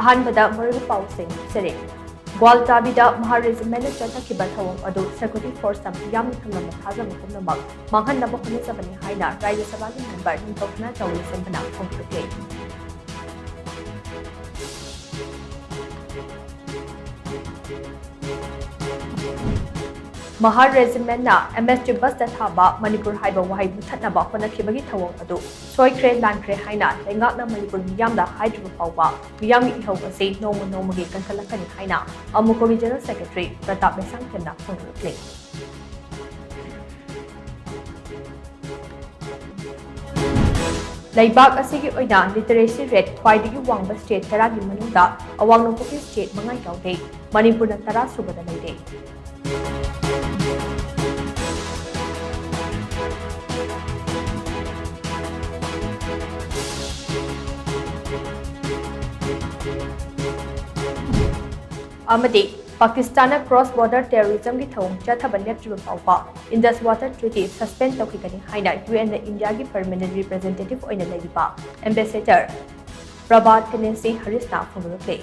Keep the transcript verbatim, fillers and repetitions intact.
ꯑꯍꯥꯟꯕꯗ ꯃꯔꯨꯑꯣꯏꯕ ꯄꯥꯎꯁꯤꯡ ꯁꯤꯔꯤ꯫ ꯒ꯭ꯋꯥꯜꯇꯥꯕꯤꯗ ꯃꯍꯥ ꯔꯦꯖꯤꯃꯦꯟꯅ ꯆꯠꯊꯈꯤꯕ ꯊꯧꯑꯣꯡ ꯑꯗꯨ ꯁꯦꯀ꯭ꯌꯨꯔꯤꯇꯤ ꯐꯣꯔꯁꯇ ꯃꯤꯌꯥꯝꯅ ꯊꯝꯂꯝꯕ ꯊꯥꯖꯕ ꯄꯨꯝꯅꯃꯛ ꯃꯥꯡꯍꯟꯅꯕ ꯍꯣꯠꯅꯖꯕꯅꯤ ꯍꯥꯏꯅ ꯔꯥꯖ꯭ꯌ ꯁꯚꯥꯒꯤ ꯃꯦꯝꯕꯔ ꯅꯤꯡꯊꯧ ꯁꯅꯥꯖꯥꯎ ꯂꯨꯏꯁꯤꯟꯕꯅ ꯐꯣꯡꯗꯣꯛꯈꯤ꯫ ꯃꯍꯥ ꯔꯦꯖꯤꯃꯦꯟꯅ ꯑꯦꯝ ꯑꯦꯁ ꯇꯤ ꯕꯁꯇ ꯊꯥꯕ ꯃꯅꯤꯄꯨꯔ ꯍꯥꯏꯕ ꯋꯥꯍꯩ ꯃꯨꯊꯠꯅꯕ ꯍꯣꯠꯅꯈꯤꯕꯒꯤ ꯊꯧꯑꯣꯡ ꯑꯗꯨ ꯁꯣꯏꯈ꯭ꯔꯦ, ꯂꯥꯟꯈ꯭ꯔꯦ ꯍꯥꯏꯅ ꯂꯩꯉꯥꯛꯅ ꯃꯅꯤꯄꯨꯔ ꯃꯤꯌꯥꯝꯗ ꯍꯥꯏꯗ꯭ꯔꯤꯕ ꯐꯥꯎꯕ ꯃꯤꯌꯥꯝꯒꯤ ꯏꯍꯧ ꯑꯁꯤ ꯅꯣꯡꯃ ꯅꯣꯡꯃꯒꯤ ꯀꯟꯈꯠꯂꯛꯀꯅꯤ ꯍꯥꯏꯅ ꯑꯃꯨꯀꯣꯒꯤ ꯖꯦꯅꯔꯦꯜ ꯁꯦꯀ꯭ꯔꯦꯇꯔꯤ ꯄ꯭ꯔꯇꯥꯞ ꯂꯩꯁꯥꯡꯊꯦꯝꯅ ꯐꯣꯡꯗꯣꯛꯂꯤ꯫ ꯂꯩꯕꯥꯛ ꯑꯁꯤꯒꯤ ꯑꯣꯏꯅ ꯂꯤꯇꯔꯦꯁꯤ ꯔꯦꯠ ꯈ꯭ꯋꯥꯏꯗꯒꯤ ꯋꯥꯡꯕ ꯁ꯭ꯇꯦꯠ ꯇꯔꯥꯒꯤ ꯃꯅꯨꯡꯗ ꯑꯋꯥꯡ ꯅꯣꯡꯄꯣꯛꯀꯤ ꯁ꯭ꯇꯦꯠ ꯃꯉꯥ ꯌꯥꯎꯔꯤ꯫ ꯃꯅꯤꯄꯨꯔꯅ ꯇꯔꯥ ꯁꯨꯕꯗ ꯂꯩꯔꯦ꯫ ꯑꯃꯗꯤ ꯄꯥꯀꯤꯁꯇꯥꯟꯅ ꯀ꯭ꯔꯣꯁ ꯕꯣꯔꯗꯔ ꯇꯦꯔꯣꯔꯤꯖꯝꯒꯤ ꯊꯧꯑꯣꯡ ꯆꯠꯊꯕ ꯂꯦꯞꯇ꯭ꯔꯤꯕ ꯐꯥꯎꯕ ꯏꯟꯗꯁ ꯋꯥꯇꯔ ꯇ꯭ꯔꯤꯇꯤ ꯁꯁꯄꯦꯟ ꯇꯧꯈꯤꯒꯅꯤ ꯍꯥꯏꯅ ꯌꯨ ꯑꯦꯟꯗ ꯏꯟꯗꯤꯌꯥꯒꯤ ꯄꯔꯃꯅꯦꯟ ꯔꯤꯄ꯭ꯔꯖꯦꯟꯇꯦꯇꯤꯚ ꯑꯣꯏꯅ ꯂꯩꯔꯤꯕ ꯑꯦꯝꯕꯦꯁꯦꯗꯔ ꯄ꯭ꯔꯚꯥꯠ ꯀꯅꯦꯁꯤ ꯍꯔꯤꯁꯅ ꯐꯣꯡꯗꯣꯔꯛꯂꯤ꯫